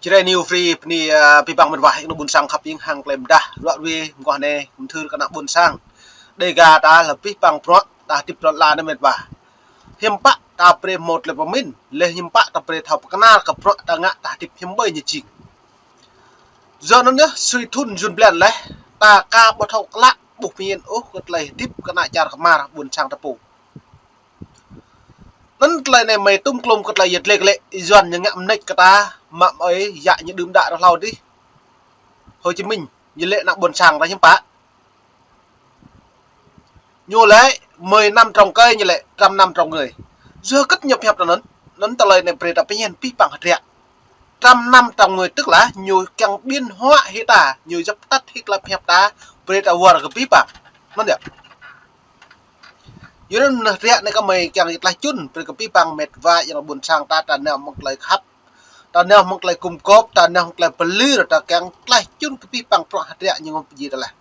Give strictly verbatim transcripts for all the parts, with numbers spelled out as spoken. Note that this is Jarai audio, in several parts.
Jrai New Free bơni, ơ, abih bang met wa, ing nao ƀôn sang khăp ing hăng tơlơi pơdah, ruă ruê mơguah anai, kơmthưr kơ ană ƀôn sang. Dêgar ta lĕ abih bang bruă, ta hơdip lŏn ala anai met wa. Hiư̆m pă ta brơi hmâo tơlơi pơmĭn, lĕ hiư̆m pă ta brơi thâo pơkơnar kơ bruă ta ngă ta hơdip hiư̆m ƀơi ñu jing. Yua anŭn yơh, sui thŭn jun blan laih, ta aka ƀu thâo klă, ƀu pơmĭn ôh kơ tơlơi hơdip kơ ană čar kơmar ƀôn sang ta pô. Anŭn tơlơi anai mơi tŭm klôm kơ tơlơi yơh lĕ lĕ, Yuan ñu ngă mơneč kơ ta, mă mơi, yă ñu đưm đă rơhlâo dih. Hồ Chí Minh, ñu lĕ ană ƀôn sang ta hiư̆m pă. Ñu lĕ mười năm trồng cây, ñu lĕ trăm năm trồng người. Yua hơget ñu pơhiăp tui anŭn, anŭn tơlơi anai brơi ta pơñen abih bang hơdră. Trăm năm trồng người tức là ñu kiăng biến hóa hĭ ta, ñu dập tắt hĭ tơlơi pơhiăp ta, brơi ta wơr kơ abih bang. Anŭn yơh. Yua anŭn hơdră anai kơ mơi kiăng tlaih čun, brơi kơ abih bang met wa, ing nao ƀôn sang ta, ta nao mơ̆ng tơlơi khăp, ta nao mơ̆ng tơlơi gum gôp, ta nao mơ̆ng tơlơi pơlir, ta kiăng tlaih čun kơ abih bang bruă hơdră ñu ngŏm pơjing ta laih.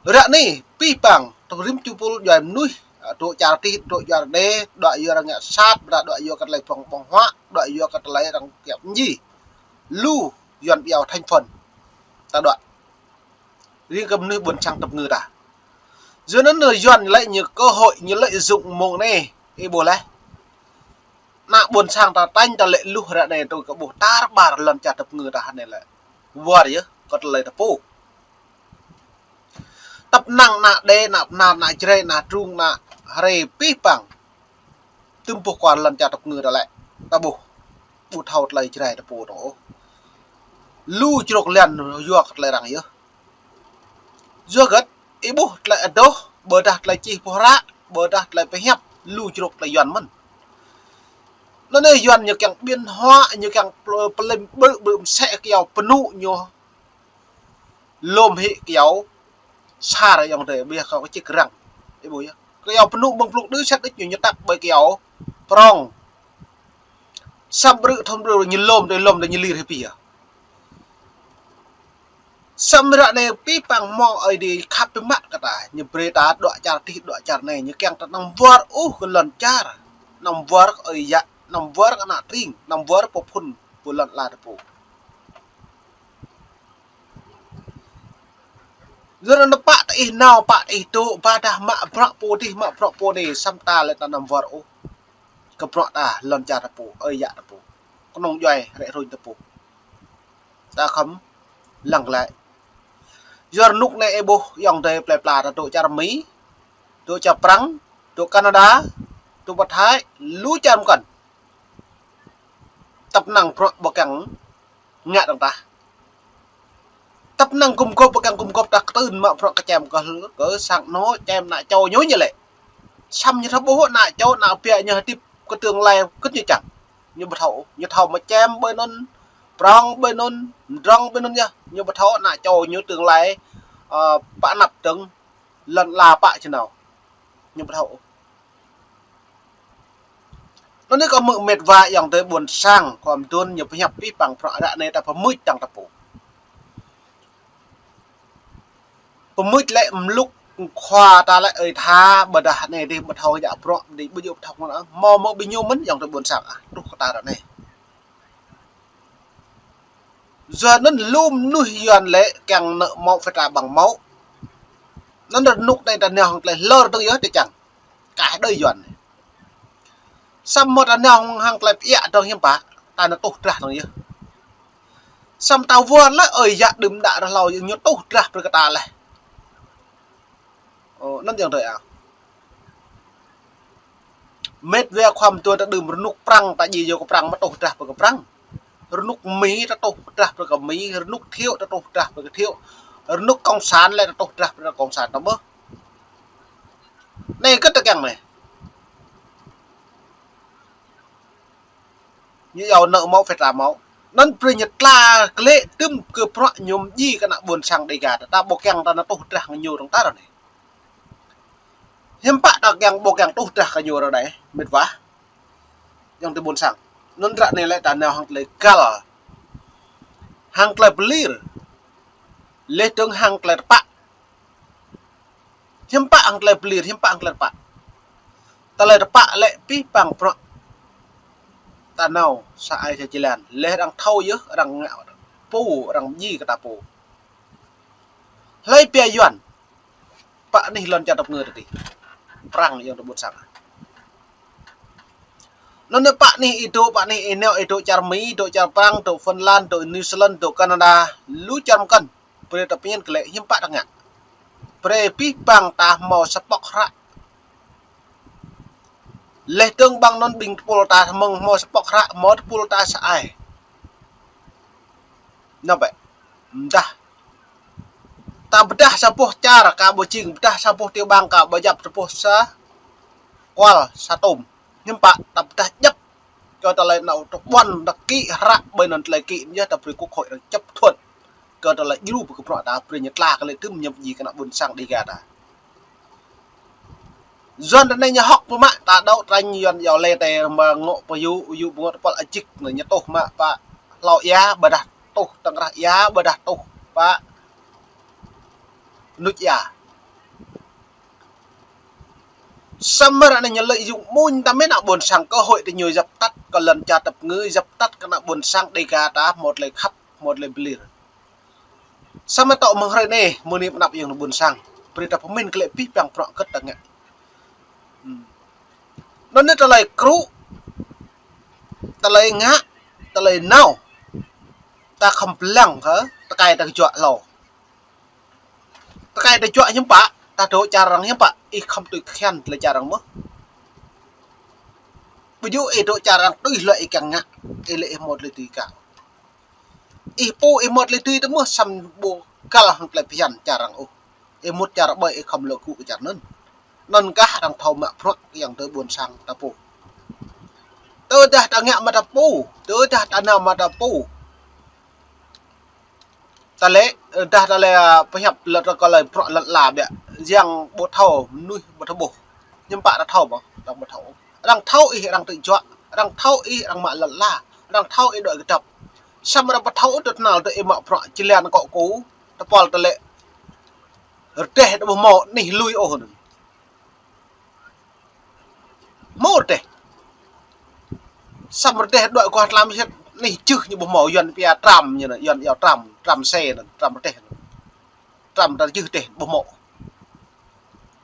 Ră anai, abih bang, tơ̆ng rĭm čô pul djuai mơnuih, ơ, dŏ čar adih, dŏ čar anai, dŏ yua arăng ngă sat, ƀôdah dŏ yua kơ tơlơi ƀơ̆ng ƀơ̆ng huă, dŏ yua kơ tơlơi arăng kiăng pơjing. Lu Yuan ƀiă thành phần. Ta dŏ. Riêng kơ mơnuih ƀôn sang tơpơngư ta. Yua anŭn Yuan lĕ ñu cơ hội, ñu lợi dụng mông anai, ih ƀuh laih. Ană ƀôn sang ta tañ ta lĕ luh ră anai tui kơ ƀuh tar ƀar lŏn čar tơpơngư ta hơnai lĕ. Wơr yơh, kơ tơlơi ta pô. Tăp năng ană Đê, ană Bơnar, ană Jrai, ană Trung, ană Hrê abih bang. Tơm ƀuh kual lŏn čar tơpơngư ta lĕ. Ta ƀuh. Ƀu thâo tơlơi Jrai ta pô dong ôh. Lu črôk lăn yua kơ tơlơi arăng yơh. Yua hơget, ih ƀuh tơlơi adoh, ƀôdah tơlơi čih pơhră, ƀôdah tơlơi pơhiăp, lu črôk tơlơi Yuan mơ̆n. Anŭn anai Yuan ñu kiăng biến hóa, ñu kiăng pơl-, pơlĭm ƀrư̆ ƀrư̆ mơsĕ kơ yua pơnŭ ñu lŏm hĭ kơ yua sar ayŏng adơi, ƀiă kơ kơčik răng. Ih ƀuh yơh. Kơ yua pơnŭ ƀơ̆ng plŭk đư̆ sĕt đĭč ñu, ñu tăk ƀơi kơ yua prong. Săp ƀrư̆ thŭn ƀrư̆ ñu lŏm đơi lŏm đơi ñu lir hĭ ƀiă. Samơ̆ ră anai abih bang mơ̆ng Ơi Adai khăp biă mă kơ ta, ñu brơi ta dŏ čar adih dŏ čar anai, ñu kiăng ta anăm wơr ôh kơ lŏn čar, anăm wơr kơ ơi yă, anăm wơr kơ ană tring, anăm wơr pơphun pơ lŏn ala ta pô. Yua anŭn pă tơ ih nao, pă tơ ih dŏ, ƀôdah mă bruă pô adih, mă bruă pô anai, samơ̆ ta lĕ ta anăm wơr ôh kơ bruă ta, lŏn čar ta pô, ơi yă ta pô, kơnung djuai rĕ hrŭñ ta pô. Ta khŏm lăng glaĭ. Yua rơnŭk anai ih ƀuh ayŏng adơi plơi pla ta dŏ čar Mi, dŏ čar Prăng, dŏ Canada, dŏ pơ Thái, lu čar mơkăn. Tăp năng bruă ƀu kiăng ngă dơ̆ng tah. Tăp năng gum gôp ƀu kiăng gum gôp tah, kơtưn mă bruă kơ čem kơ, kơ sang anŏ čem ană čô ñu ñu lĕ. Samơ̆ ñu thâo ƀuh ană čô ană ƀiă ñu hơdip kơ tương lai hơget ñu čang. Ñu ƀu thâo, ñu thâo mă čem ƀơi anŭn, prong ƀơi anŭn, mdrŏng ƀơi anŭn yơh. Ñu ƀu thâo ană čô ñu tương lai, ơ, pă anăp dơ̆ng lŏn ala pă či nao. Ñu ƀu thâo. Anŭn anai kơ mơ̆ met wa ayŏng adơi ƀôn sang, khua mơduôn ñu pơhiăp abih bang bruă ră anai ta pơmưč dơ̆ng ta pô. Pơmưč lĕ mlŭk khua ta lĕ ơi tha, ƀôdah anai dih ƀu thâo yă bruă dih ƀu djơ̆ ƀu thâo mơ̆n, hmâo mơ̆ ƀing ñu mơ̆n ayŏng adơi ƀôn sang ah, truh kơ ta ră anai. Yua anŭn lu mơnuih Yuan lĕ kiăng nao mâo phải trả bằng máu. Anŭn rơnŭk anai ta nao hăng tơlơi hlơr dơ̆ng yơh tơ čang. Kah đơi Yuan anai. Samơ̆ ta nao hăng tơlơi pơiă dơ̆ng hiư̆m pă, ta nao tuh drah dơ̆ng yơh. Samơ̆ ta wơr lĕ ơi yă đưm đă rơhlâo ñu tuh drah brơi kơ ta laih. Ơ, anŭn ayŏng adơi ah. Met wa khua mơduôn ta đưm rơnŭk Prăng, ta djai yua kơ Prăng mă tuh drah brơi kơ Prăng. Rơnŭk Mi ta tuh drah brơi kơ Mi, rơnŭk Thiệu ta tuh drah brơi kơ Thiệu. Rơnŭk Cộng sản lĕ ta tuh drah brơi kơ Cộng sản ta ƀơh. Anai kơ ta kiăng anai. Ñu yua nao mâo phải trả máu. Anŭn brơi ñu tla klĕ tơm kơ bruă ñu mơjĭ kơ ană ƀôn sang Dêgar ta, ta ƀu kiăng ta nao tuh drah kơ ñu dơ̆ng ta ră anai. Hiư̆m pă ta kiăng ƀu kiăng tuh drah kơ ñu ră anai, met wa. Ayŏng adơi ƀôn sang. Anŭn ră anai lĕ ta nao hăng tơlơi găl. Hăng tơlơi pơlir. Lĕ dơ̆ng hăng tơlơi tơpă. Hiư̆m pă hăng tơlơi pơlir, hiư̆m pă hăng tơlơi tơpă. Tơlơi tơpă lĕ abih bang bruă. ta nao sa ai sa jơlan. Leh arăng thâo yơh, arăng ngă pô, arăng ji kơ ta pô. Hlơi pia Yuan, pă anih lŏn čar tơpơngư tơdơi. Prang ayŏng adơi ƀôn sang. Anŭn yơh pă anih ih dŏ, pă anih ih nao, ih dŏ čar Mi, dŏ čar Prang, dŏ Phần Lan, dŏ New Zealand, dŏ Canada, lu čar mơkăn. Brơi ta pơmĭn glaĭ hiư̆m pă ta ngă. Brơi abih bang ta hmâo sa pŏk hră. Leh dơ̆ng ƀăng anŭn ƀing tơpul ta mơ̆ng hmâo sa pŏk hră, hmâo tơpul ta sa ai. Nao bĕ. Mdah. Ta pơdah sa boh čar ka ƀu jing, pơdah sa boh tiểu bang ka ƀu djăp, sa boh sa kual sa tôm. Hiư̆m pă ta pơdah djăp. Kơ tơlơi nao tơ ƀuăn ta kĭ hră ƀơi anŭn tơlơi kĭ yơh ta brơi quốc hội arăng chấp thuận. Kơ tơlơi djru pơkơprŏ ta brơi ñu tla kơ lĕ tŭm ñu pơjing kơ ană ƀôn sang Dega ta. Yuan ta anai ñu hŏk pơmă ta đaŏ trăn Yuan yua lĕ tơ mă ngŏ pơyŭ, yŭ pơngŏ tơpăl ajik anai ñu tuh mă pă hlâo ia, ƀôdah tuh tơkrah ia, ƀôdah tuh pă nuč ia. Samơ̆ ră anai ñu lợi dụng mơ̆n ta mĕn ană ƀôn sang cơ hội ta ñu djăp tăt kơ lŏn čar tơpơngư, djăp tăt kơ ană ƀôn sang Dega ta hmâo tơlơi khăp, hmâo tơlơi pơlir. Samơ̆ tŏ mơ̆ng hrơi anai, mơ̆ng anai pơanăp ayŏng adơi ƀôn sang. Brơi ta pơmĭn glaĭ abih bang bruă kơ̆t ta ngă. Hmm. Anŭn yơh tơlơi krŭ, tơlơi ngă, tơlơi nao. Ta khŏm pơlăng kơ, tơkai ta kơjuă hlâo. Tơkai ta juă hiư̆m pă, ta dŏ čar arăng hiư̆m pă, ih khŏm tui khăn tơlơi čar arăng mơ̆n. Ƀu djơ̆ ih dŏ čar arăng tui hlơi ih kiăng ngă, ih lĕ ih hmâo tơlơi tui kơ. Ih pô ih hmâo tơlơi tui tơ mơ̆n samơ̆ ƀu găl hăng tơlơi phiăn čar arăng ôh. Ih mŭt čar ƀơi ih khŏm lŏ gŭ kơ čar anŭn. Anŭn kah arăng thâo mă bruă ayŏng adơi ƀôn sang ta pô. Tơdah ta ngă mă ta pô, tơdah ta nao mă ta pô. Tơlơi, dah tơlơi, a, pơhiăp lŏn tơkơ lơi bruă lŏn ala biă. Yang ƀu thâo, mơnuih ƀu thâo ƀuh. Hiư̆m pă arăng thâo ƀơh, arăng ƀu thâo. Arăng thâo ih, arăng tui juă, arăng thâo ih, arăng mă lŏn ala, arăng thâo ih dŏ kơdŏp. Samơ̆ arăng ƀu thâo tui tơhnal tui ih mă bruă jơlan akŏ kơ, tơpăl tơlơi. Rơdêh dŏ ƀu hmâo anih lui ôh anŭn. Hmâo rơdêh. Samơ̆ rơdêh dŏ kơ tlam sĭt anih jưh ñu ƀu hmâo Yuan pia tram ñu anŭn, Yuan iâu tram, tram xe anŭn, tram rơdêh anŭn. Tram ta jưh rơdêh ƀu hmâo.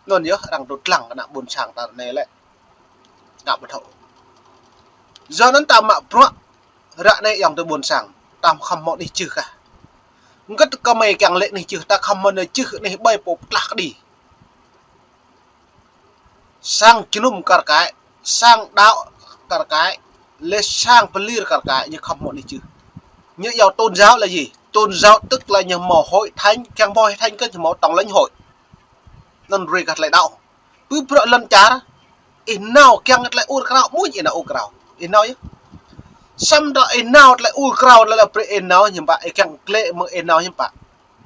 Anŭn yơh arăng tŭ lăng kơ ană ƀôn sang ta anai lĕ. Ană ƀu thâo. Yua anŭn ta mă bruă ră anai ayŏng adơi ƀôn sang, ta khŏm hmâo anih jưh kah. Hơget kơ mơi kiăng lĕ anih jưh, ta khŏm hmâo anih jưh anih ƀơi pô pơtlah kơđi. Sang jơnum kar kaĭ, sang đaŏ kar kaĭ, lĕ sang pơlir kar kaĭ, ñu khŏm hmâo anih jưh. Ñu iâu tôn giáo là gì? Tôn giáo tức là ñu hmâo hội thánh, kiăng hmâo hội thánh kơ ñu hmâo tổng lãnh hội. Anŭn brơi kơ tơlơi đaŏ. Pơ bruă lŏn čar, ih nao kiăng tơlơi ur krao, mơ̆n ih nao ur krao. Ih nao yơh. Samơ̆ ih nao tơlơi ur krao, tơlơi brơi ih nao hiư̆m pă, ih kiăng klĕ mơ̆ng ih nao hiư̆m pă.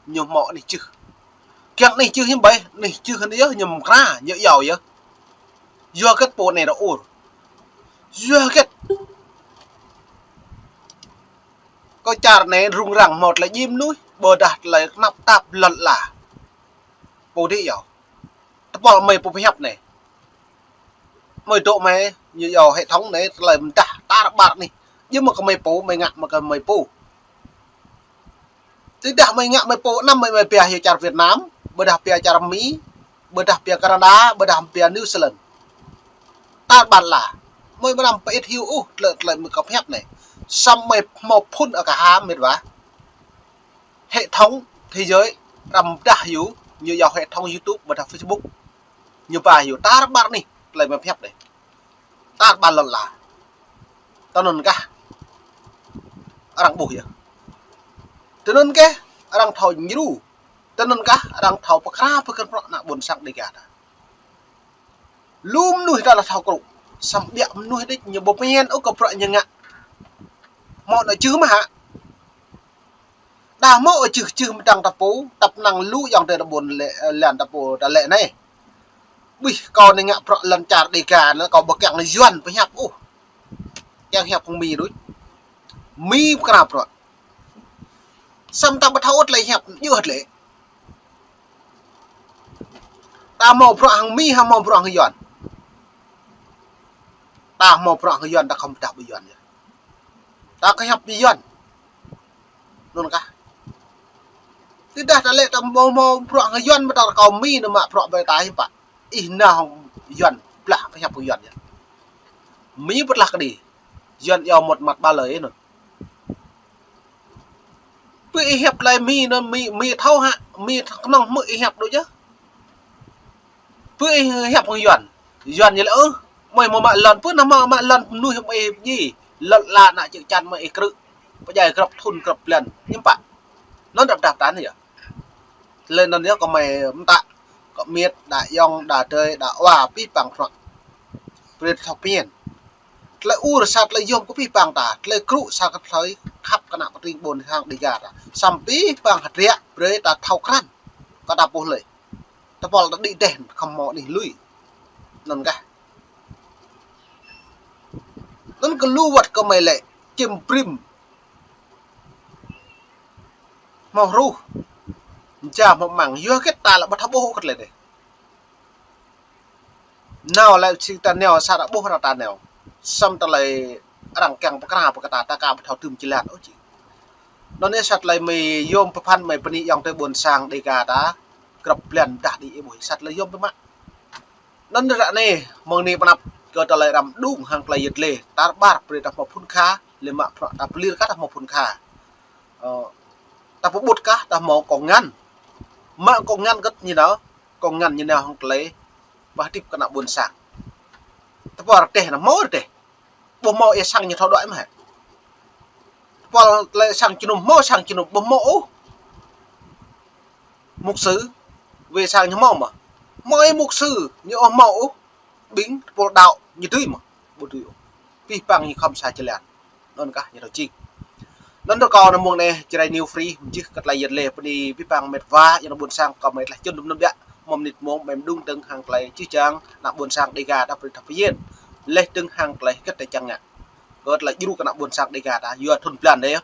Ñu hmâo anih jưh. Kiăng anih jưh hiư̆m pă, anih jưh anai yơh, ñu mơkra, ñu iâu yơh. Yua hơget pô anai dŏ ur. Yua hơget. Kơ čar anai rŭng răng hmâo tơlơi djim mơnuih, ƀôdah tơlơi tơnap tap lŏn ala. Pô dih iâu. Tơpăl mơi pô pơhiăp anai. Mơi dŏ mơi, ñu iâu hệ thống anai, tơlơi mơdah tar ƀar anih. Djơ̆ mă kơ mơi pô, mơi ngă mă kơ mơi pô. Tơdah mơi ngă mơi pô anăm mơi, mơi pia hyu čar Việt Nam, ƀôdah pia čar Mi, ƀôdah pia Canada, ƀôdah pia New Zealand. Tar ƀar ala. Mơi mơnam pơit hyu ôh, tơlơi, tơlơi mơi kơ pơhiăp anai. Samơ̆ mơi hmâo phun aka ha mĕt wa. Hệ thống thế giới, răm dah hyu, ñu iâu hệ thống YouTube, ƀôdah Facebook. Ñu ba hyu, tar ƀar anih, tơlơi mơi pơhiăp anai. Tar ƀar lŏn ala. Tơ anŭn kah arăng ƀuh yơh. Tơ anŭn kah arăng thâo djru. Tơ anŭn kah arăng thâo pơkra pơkơnrŏ ană ƀôn sang Dega ta. Lu mơnuih ta lă thâo krŭ. Samơ̆ biă mơnuih đôč ñu ƀu pơñen ôh kơ bruă ñu ngă. Hmâo anŏ jưh mơ̆ hă. Đah hmâo ôh jưh, jưh mơdăng ta pô, tăp năng lu ayŏng adơi ƀôn lĕ, ơ, lăn ta pô ta lĕ anai. Ƀuh, kâo anai ngă bruă lŏn čar Dega anŭn, kâo ƀu kiăng Yuan pơhiăp ôh. Kiăng hiăp hăng Mi đôč. Mi pơkra bruă. Samơ̆ ta ƀu thâo ôh tơlơi hiăp djơ̆ hơget lĕ. Ta hmâo bruă hăng Mi, hăng hmâo bruă hăng Yuan. Ta hmâo bruă hăng Yuan, ta khŏm pơdah ƀơi Yuan yơh. Ta kơ hiăp Yuan. Anŭn kah. Tơdah ta lĕ ta hmâo, hmâo bruă hăng Yuan mơ̆ ta rơkâo Mi anŭn mă bruă ƀơi ta hiư̆m pă. Ih nao hăng Yuan, blah pơhiăp hăng Yuan yơh. Mi pơtlah kơđi. Yuan iâu một mặt ba lời anŭn. Pơ ih hiăp tơlơi Mi anŭn, Mi, Mi thâo hă, Mi kơnơ̆ng hmư̆ ih hiăp đôč yơh. Pơ ih hiăp hăng Yuan. Yuan ñu lĕ, ơ, mơi hmâo mă lŏn, pơ anai hmâo mă lŏn mơnuih hmâo ih pơdjai. Lŏn ala ană čư̆ čan mơi ih krư̆. Pơdjai grăp thŭn grăp blan. Hiư̆m pă. Anŭn đăp đăp tan yơh. Tơlơi anŭn yơh kơ mơi mơtă. Kơ miêt, đa ayŏng, đa adơi, đa wa, abih bang bruă. Brơi thâo pơmĭn. Tơlơi ur sa tơlơi yôm kơ abih bang ta, tơlơi krư̆ sa kơ tơlơi khăp kơ ană pơtring ƀôn sang Dêga ta. Samơ̆ abih bang hơdră brơi ta thâo krăn. Kơ ta pô hlơi. Tơpul ta đĭ đeh khŏm hmâo anih lui. Anŭn kah. Anŭn kơ lu wơ̆t kơ mơi lĕ čim brĭm. Hmâo hruh. Mơja hmâo măng. Yua hơget ta lĕ ƀu thâo ƀuh kơ tơlơi anai. Nao lĕ či ta nao sa ta ƀuh arăng ta nao. Samơ̆ tơlơi arăng kiăng pơkra pơkra ta ka ƀu thâo tŭm jơlan ôh či. Anŭn yơh sa tơlơi mơi yôm pơphan mơi bơni ayŏng adơi ƀôn sang Dêga ta. Grăp blan dah đĭ ih ƀuh sa tơlơi yôm pơmă. Anŭn ră anai mơ̆ng anai pơ anăp kơ tơlơi răm đung hăng tơlơi yơh lĕ tar ƀar brơi ta hmâo phŭn kha lĕ mă bruă ta pơlir kah ta hmâo phŭn kha. Ơ, ta pơƀut kah ta hmâo kông ngăn. Mă kông ngăn kơ̆t ñu nao, kông ngăn ñu nao hăng tơlơi pơhơdip kơ ană ƀôn sang. Tơpul rơdêh anŭn hmâo rơdêh. Ƀu hmâo ih sang ñu thâo đuaĭ mơ̆ hă. Tơpul tơlơi sang jơnum hmâo sang jơnum ƀu hmâo ôh. Mục sư, wai sang ñu hmâo mơ̆. Hmâo ih mục sư, ñu ƀu hmâo ôh. Ƀing tơpul đaŏ ñu dưi mơ̆. Ƀu dưi ôh. Abih bang ñu khŏm sa jơlan. Anŭn kah ñu thâo jing. Anŭn rơkâo anŭn mơ̆ng anai Jrai New Free, mơjih kơ tơlơi yơh lĕ bơni abih bang met wa, ayŏng adơi ƀôn sang kơ mơi tơlơi čun dŭm dŭm biă, mơ̆ng mơnit mơ̆ng mơi mơdung dơ̆ng hăng tơlơi čih čang, ană ƀôn sang Dêga ta brơi thâo pơmĭn. Lĕ dơ̆ng hăng tơlơi hơget ta čang ngă. Kơ tơlơi djru kơ ană ƀôn sang Dêga ta, yua thŭn blan anai yơh.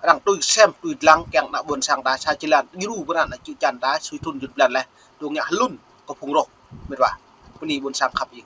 Arăng tui sem, tui dlăng, kiăng ană ƀôn sang ta sa jơlan, djru bơran ană čư̆ čan ta, sui thŭn jŭn blan lĕ, tŭ ngă hlŭn, kơ phung rŏh, met wa. Bơni ƀôn sang khăp ing.